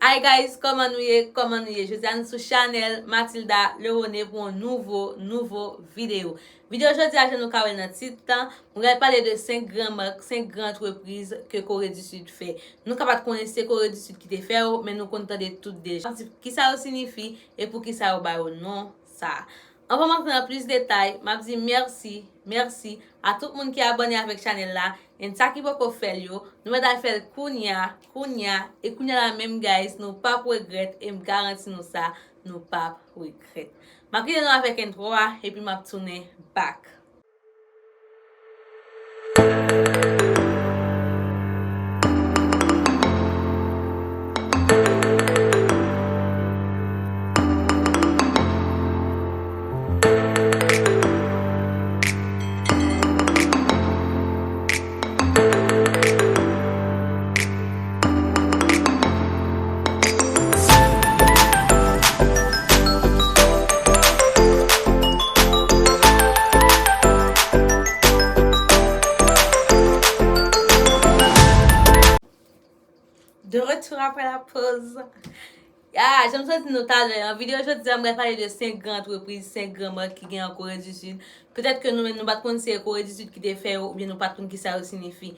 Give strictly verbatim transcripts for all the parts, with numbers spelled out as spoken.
Hi guys, kòman nou ye? Kòman nou ye? Jodi a nou sou chanèl Mathilda Lerone pou yon nouvo, nouvo videyo. Videyo jodi a, jan nou ka wè l nan tit lan, mwen pral pale de senk gran mak, senk gran antrepriz ke Kore di Sid fè. Nou ka pa t konnen se Kore di Sid ki te fè yo, men nou konn tande tout deja. Kisa yo siyifi e poukisa yo ba yo non sa a. Anvan m antre nan plis detay, m ap di mèsi, mèsi a tout moun ki abòne avèk chanèl la, and sa ki poko fè l yo, nou mèt al fè l kounya, kounya, e kounya la menm, guys, nou p ap regrèt, e m garanti nou sa, nou p ap regrèt. M ap kite nou avèk entwo a, epi m ap tounen back. De retour après la pause. Ya, jan m sot di nou talè, nan videyo jodi a, m pral pale de senk gran antrepriz, senk gran mak ki gen an Kore di Sid. Petèt ke nou menm nou pa t konn se Kore di Sid ki te fè yo, oubyen nou pa t konn kisa yo siyifi.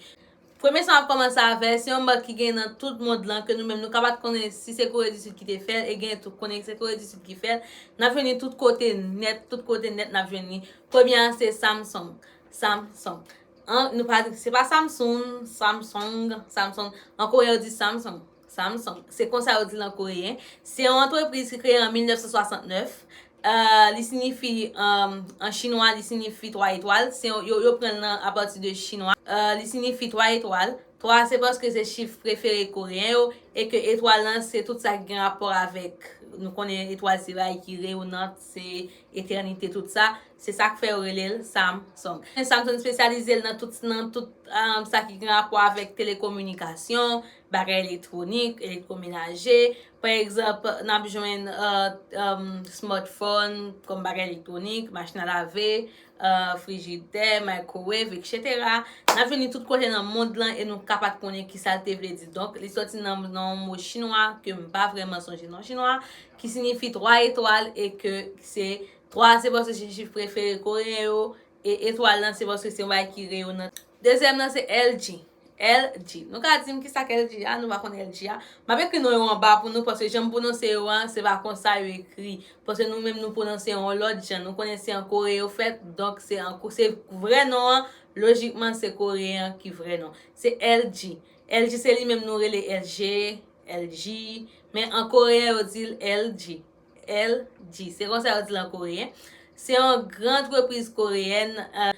Premye sa m ap kòmanse avè, se yon mak ki gen nan tout mond lan, ke nou menm nou ka pa t konnen si se Kore di Sid ki te fè l, e gen tou konnen se Kore di Sid ki fè l. N ap jwenn li tout kote nèt, tout kote nèt n ap jwenn li. Premye a se Samsung. Samsung. An, nou pa, se pa Samsung, Samsung, Samsung. An koreyen yo di Samsung, Samsung. Se konsa yo di l an koreyen. Se yon antrepriz ki kreye an mil nèf san swasant nèf. Euh, li siyifi, euh, an chinwa, li siyifi twa etwal. Se yon, yo, yo pran l nan, apati de chinwa. Euh, li siyifi twa etwal. Twa se paske se chif prefere koreyen yo, e ke etwal lan se tout sa ki gen rapò avèk, nou konnen etwal se bagay ki reyonant, se etènite, tout sa. Se sa k fè yo rele l Samsung. Samsung espesyalize l nan tout, nan tout, um, sa ki gen rapò avèk telekominikasyon, bagay elektwonik, elektwomenaje. Pa egzanp, n ap jwenn, uh, um, smartphone kòm bagay elektwonik, machin a lave, uh, frijidè, microwave, et cetera. N ap jwenn li tout kote nan mond lan e nou ka pa t konnen kisa l te vle di. Donk, li sòti nan, nan yon mo chinwa ke m pa vrèman sonje non chinwa, ki siyifi twa etwal e ke se twa se paske se chif prefere koreyen yo, e etwal lan se paske se yon bagay ki reyonant. Dezyèm nan se L G. L G. Nou ka di m kisa k L G a? Nou pa konn L G a. M ap ekri non yo anba pou nou, paske jan m pwononse yo an, se pa konsa yo ekri. Paske nou menm nou pwononse yo yon lòt jan. Nou konnen se an Kore yo fèt, donk se an Ko-, se vrè non an, lojikman se koreyen an ki vrè non. Se L G. L G se li menm nou rele L G, L G, men an koreyen yo di l L G. L G. Se konsa yo di l an koreyen. Se yon gran antrepriz koreyèn. Euh,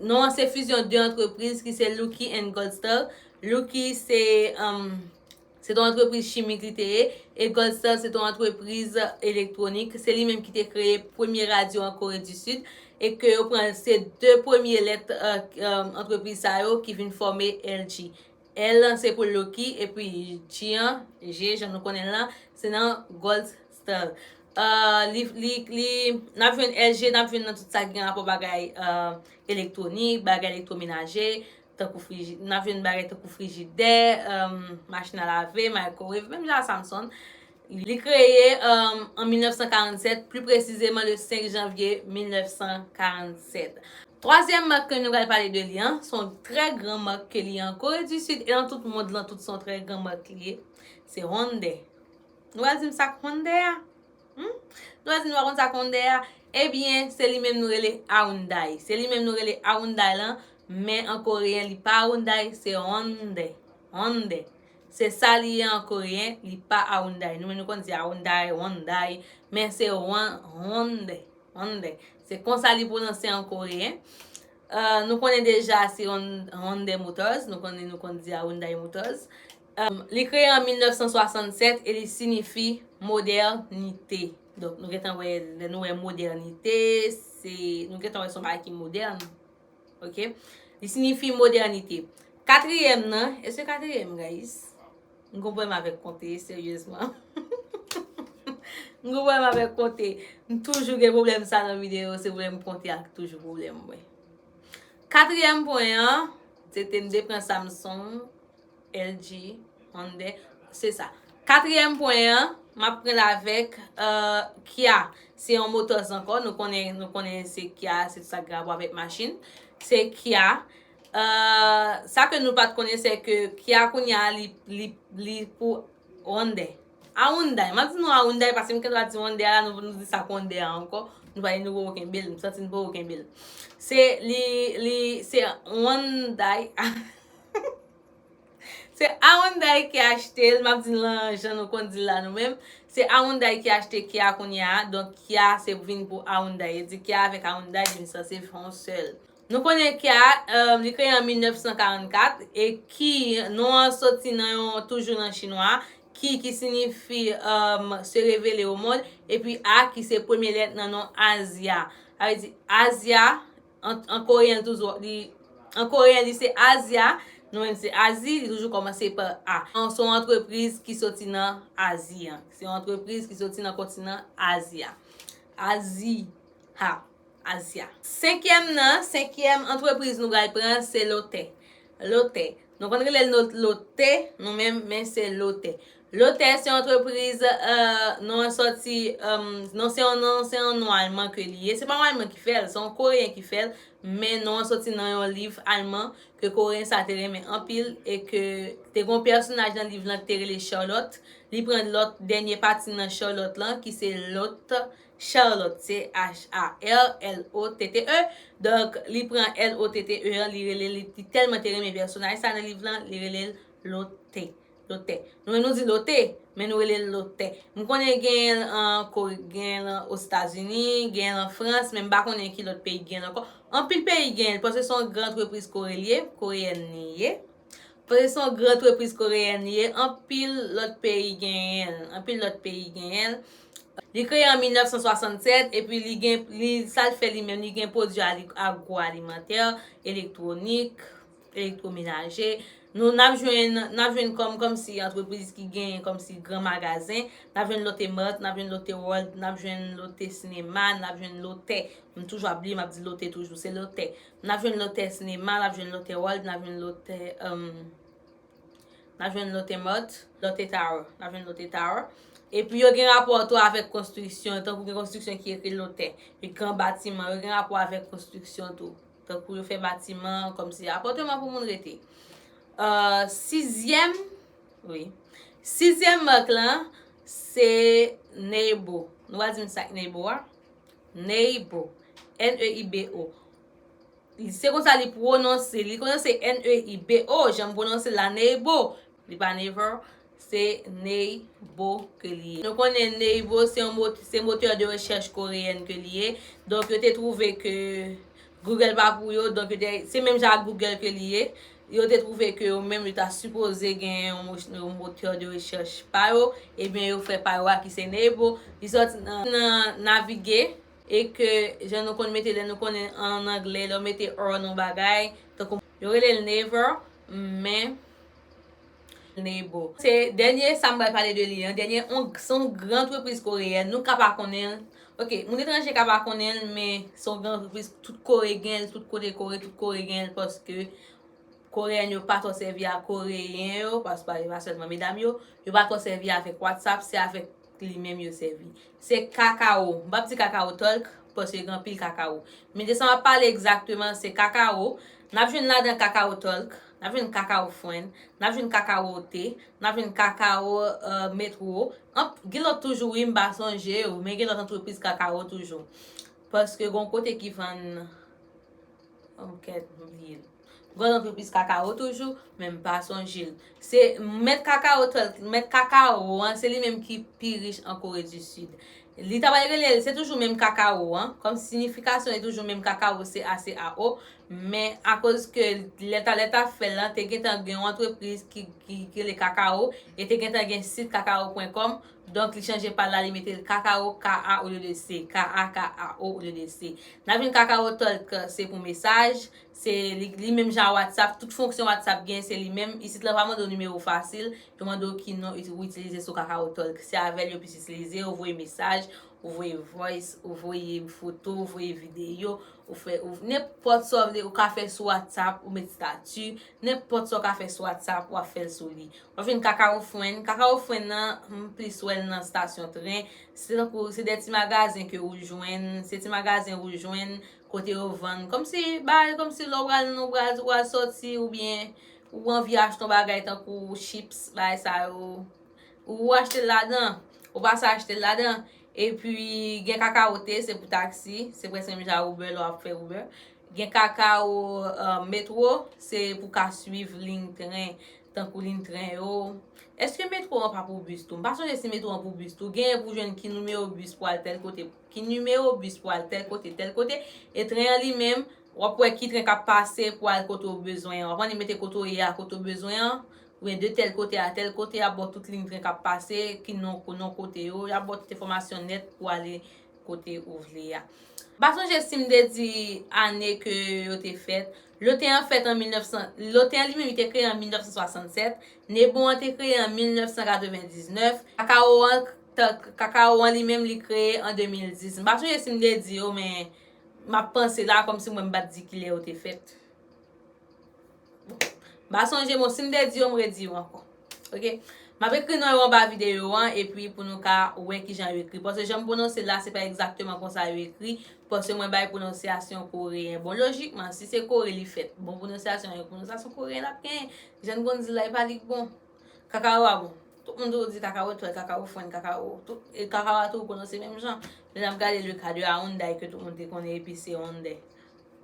non an se fizyon de antrepriz ki se Lucky and Goldstar. Lucky se, um, se yon antrepriz chimik li te ye, e Goldstar se yon antrepriz elektwonik. Se li menm ki te kreye premye radyo an Kore di Sid, e ke yo pran se de premye lèt, euh, euh, antrepriz sa yo ki vin fòme L G. L lan se pou Lucky, epi G an, G, jan nou konnen l lan, se nan Goldstar. Euh, li, li, li, n ap jwenn L G, n ap jwenn nan tout sa ki gen rapò bagay, euh, elektwonik, bagay elektwomenaje, tankou friji-, n ap jwenn bagay tankou frijidè, euh, machin a lave, microwave, menm jan a Samsung. Li kreye, um, an mil nèf san karannsèt, pli presizeman le senk janvye mil nèf san karannsèt. Twazyèm mak ke nou pral pale de li an, se yon trè gran mak ke li an Kore di Sid e nan tout mond lan, tout se yon trè gran mak li ye. Se Hyundai. Nou pral di m sa k Hyundai a? Hmm? Nou pral di nou pa konn sa k Hyundai a? Ebyen, se li menm nou rele Hyundai. Se li menm nou rele Hyundai lan, men an koreyen li pa Hyundai, se Hyundai. Hyundai. Se sa li ye an koreyen, li pa Hyundai. Nou menm nou konn di Hyundai, Hyundai, men se Hon-, Hyundai, Hyundai. Se konsa li pwononse an koreyen. Euh, nou konnen deja se Hon-, Hyundai Motors, nou konnen nou konn di Hyundai Motors. Euh, li kreye an mil nèf san swasannsèt e li siyifi modènite. Donk, nou gentan wè, lè nou wè modènite, se, nou gentan wè se yon bagay ki modèn. Ok? Li siyifi modènite. Katriyèm nan, e se katriyèm, guys? M gen pwoblèm avèk konte, seryezman. M gen pwoblèm avèk konte. M toujou gen pwoblèm sa nan videyo, se pwoblèm konte a ki toujou pwoblèm mwen. Katriyèm pwen an, se te m te pran Samsung, L G, Hyundai, se sa. Katriyèm pwen an, m ap pran l avèk, euh, Kia. Se yon motòz ankò, nou konnen, nou konnen se Kia, se tout sa ki gen rapò avèk machin. Se Kia. Euh, sa ke nou pa t konnen, se ke Kia kounye a, li, li, li pou Hyundai. Hyundai. M ap di nou Hyundai, paske m gen dwa di Hyundai la, nou, nou di sa k Hyundai a ankò. Nou pa, nou poko kenbe l, m santi nou poko kenbe l. Se, li, li, se Hyundai. Se Hyundai ki achte l, m ap di l nan jan nou konn di l la nou menm. Se Hyundai ki achte Kia kounye a, donk Kia se vin pou Hyundai. Yo di Kia avèk Hyundai vin sanse fè yon sèl. Nou konnen Kia, euh, li kreye an mil nèf san karannkat, e ki, non an soti nan yon, toujou nan chinwa, ki, ki siyifi, euh, se revele o mond, epi A ki se premye lèt nan non Azya. Sa vle di Azya, an, an koreyen toujou, li, an koreyen li se Azya, nou menm se Azi, li toujou kòmanse pa A. Se yon antrepriz ki soti nan Azi an. Se yon antrepriz ki soti nan kontinan Azi a. Azi, ha, Azya. Senkyèm nan, senkyèm antrepriz nou pral pran, se Lotè. Lotè. Nou konn rele l Lotè, nou menm, men se Lotè. Lotè se yon antrepriz, euh, non an soti, euh, non se yon, non se yon non alman ke li ye. Se pa yon alman ki fè l, se yon koreyen ki fè l, men non an soti nan yon liv alman ke koreyen sa te renmen anpil e ke te gen yon pèsonaj nan liv lan ki te rele Charlotte. Li pran lòt dènye pati nan Charlotte lan, ki se Lot, Charlotte, C H A R L O T T E. Donk, li pran L O T T E an, li rele, li, li tèlman te renmen pèsonaj sa nan liv lan, li rele l Lotè. Lotè. Nou menm nou di Lotè, men nou rele l Lotè. M konnen genyen l an Kore, genyen l an Ozetazini, genyen l an Frans, men m pa konnen ki lòt peyi ki genyen l ankò. Anpil peyi genyen l, paske se yon gran antrepriz kore li ye, koreyèn li ye. Paske se yon gran antrepriz koreyèn li ye, anpil lòt peyi genyen l, anpil lòt peyi genyen l. Li kreye an mil nèf san swasannsèt, epi li gen, li, sa l fè li menm, li gen pwodui ali-, agwoalimantè, elektwonik, elektwomenaje. Nou, n ap jwenn, n ap jwenn kòm, kòmsi antrepriz ki genyen kòmsi gran magazen, n ap jwenn Lotte Mart, n ap jwenn Lotte World, n ap jwenn Lotte Cinéma, n ap jwenn Lotè. M toujou ap bliye, m ap di Lotte toujou, se Lotè. N ap jwenn Lotte Cinéma, n ap jwenn Lotte World, n ap jwenn Lotte, um, n ap jwenn Lotte Mart, Lotte Tower, n ap jwenn Lotte Tower. Epi yo gen rapò tou avèk konstriksyon, tankou gen konstriksyon ki ekri Lotè. Epi gran batiman, yo gen rapò avèk konstriksyon tou. Tankou yo fè batiman, kòmsi apatman pou moun rete. Euh, sizyèm, wi. Sizyèm mak lan, se Nebo. Nou pral di m sa k Nebo a? Nebo. N E I B O. Se konsa li pwononse. Li pwononse N E I B O. Jan m pwononse la, Nebo. Li pa Never. Se Nebo ke li ye. Nou konnen Nebo se yon mot-, se motè de rechèch koreyèn ke li ye. Donk, yo te twouve ke Google pa pou yo. Donk, yo te, se menm jan ak Google ke li ye. Yo te twouve ke yo menm, yo ta sipoze gen yon mo-, yon motè de rechèch pa yo. Ebyen, yo fè pa yo a ki se Nebo. Li sòti nan, nan navige. E ke, jan nou konn mete, lè nou konnen an anglè, lè w mete or nan yon bagay, tankou yo rele l Never, men Nebo. Se dènye sa m pral pale de li an. Dènye, on, se yon gran antrepriz koreyèn. Nou ka pa konnen l. Ok, moun etranje ka pa konnen l, men se yon gran antrepriz. Tout Kore gen l, tout kote Kore, tout Kore gen l, paske Koreyèn yo pa twò sèvi ak Koreyen yo, paske pa, e pa sèlman medam yo, yo pa twò sèvi avèk WhatsApp, se avèk li menm yo sèvi. Se Kakao. M p ap di Kakao Talk, paske gen anpil Kakao. Men de sa m ap pale egzakteman, se Kakao. N ap jwenn ladan Kakao Talk, n ap jwenn Kakao Friend, n ap jwenn Kakao Te, n ap jwenn Kakao, euh, Metro. Anp-, gen lòt toujou, wi, m pa sonje yo, men gen lòt antrepriz Kakao toujou. Paske gen yon kote ki vann, oh, kèt, m bliye l. Gwo antrepriz Kakao toujou, men m pa sonje l. Se mèt Kakao Talk, mèt Kakao an, se li menm ki pi rich an Kore di Sid. Li ta pral rele l, se toujou menm Kakao an, kòm siyifikasyon li toujou menm Kakao, C A C A O, men akoz ke lè ta, lè ta fè l lan, te gentan gen yon antrepriz ki, ki, ki rele Kakao, e te gentan gen sit kakao pwen kòm, donk li chanje pa l la, li mete l Kakao, K A olye de C, K A K A O olye de C. N ap jwenn Kakao Talk, se pou mesaj, se li, li menm jan WhatsApp, tout fonksyon WhatsApp gen, se li menm. Isit la pa mande w nimewo fasil, yo mande w ki non ou itilize sou Kakao Talk. Se avè l yo plis itilize, ou voye mesaj, ou voye voice, ou voye foto, ou voye videyo, ou fè, ou nenpòt sa w Ou ka fè sou WhatsApp, ou met stati, nenpòt sa w ka fè sou WhatsApp, w ap fè l sou li. W ap jwenn Kakao Friend. Kakao Friend nan, m plis wè l nan stasyon tren. Se tankou, se de ti magazen ke ou jwenn, se ti magazen ou jwenn, kote yo vann. Kòmsi, bay, kòmsi lè w pral nan, w pral, w pral sòti, oubyen ou anvi achte yon bagay tankou chips, bagay sa yo, ou achte l ladan, ou pase achte l ladan. Epi, gen Kakao T, se pou taksi, se prèske menm jan Uber, lè w ap fè Uber. Gen Kakao, euh, Metro, se pou ka swiv liy tren, tankou liy tren yo. Èske metwo an pa pou bis tou? M pa sonje si metwo an pou bis tou. Genyen pou jwenn ki nimewo bis pou al tèl kote, ki nimewo bis pou al tèl kote, tèl kote. E tren an li menm, w ap wè ki tren k ap pase pou al kote w bezwen an. W ap annik mete kote w ye a, kote w bezwen an. Oubyen de tèl kote a tèl kote, y ap ba w tout liy tren k ap pase, ki non, non kote yo, y ap ba w tout enfòmasyon nèt pou ale kote ou vle a. M pa sonje si m te di ane ke yo te fèt. Loten an fèt an mil nèf san, Loten an li menm li te kreye an mil nèf san swasannsèt, Nebon an te kreye an mil nèf san katrevendiznèf, Kakao an, Kakao an li menm li kreye an de mil dis. M pa sonje si m te di yo, men m ap panse la kòmsi mwen m pa t di kilè yo te fèt. M pa sonje, bon, si m te di yo, m redi yo ankò. Oke? M ap ekri non yo anba videyo an, epi pou nou ka wè kijan yo ekri. Paske jan m pwononse la, se pa egzakteman konsa yo ekri, paske mwen bay pwononsyasyon koreyen. Bon, lojikman, si se Kore li fèt, bon, pwononsyasyon, pwononsyasyon koreyen l ap genyen. Jan n konn di la, e pa li k bon. Kakao a bon. Tout moun toujou di Kakao etwal, Kakao fwèn, Kakao. Tout, e Kakao a toujou pwononse menm jan. Lè n ap gade le ka de Hyundai ke tout moun te konnen, epi se Hyundai.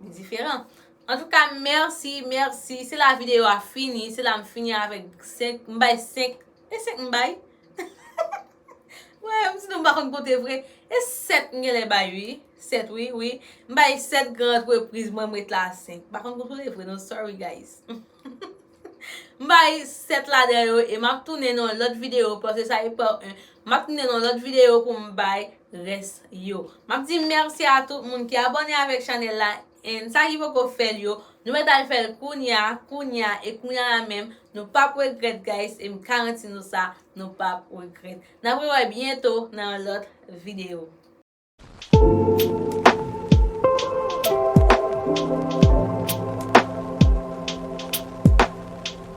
Li diferan. Antouka, mèsi, mèsi. Se la videyo a fini. Se la m fini avèk senk. M bay senk. E senk m bay? Wè, m di nou m pa konn konte vre. E sèt m genlè bay, wi. Sèt, wi, wi. M bay sèt gran antrepriz, mwen m ret la a senk. M pa konn kontwole vre, non, sorry, guys. M bay sèt ladan yo e m ap tounen nan yon lòt videyo, paske sa e pa en. M ap tounen nan yon lòt videyo pou m bay rès yo. M ap di mèsi a tout moun ki abòne avèk chanèl la. And sa ki poko fè l yo, nou mèt al fè l kounya, kounya, e kounya la menm, nou p ap regrèt, guys, e m garanti nou sa, nou p ap regrèt. N ap rewè byento nan yon lòt videyo.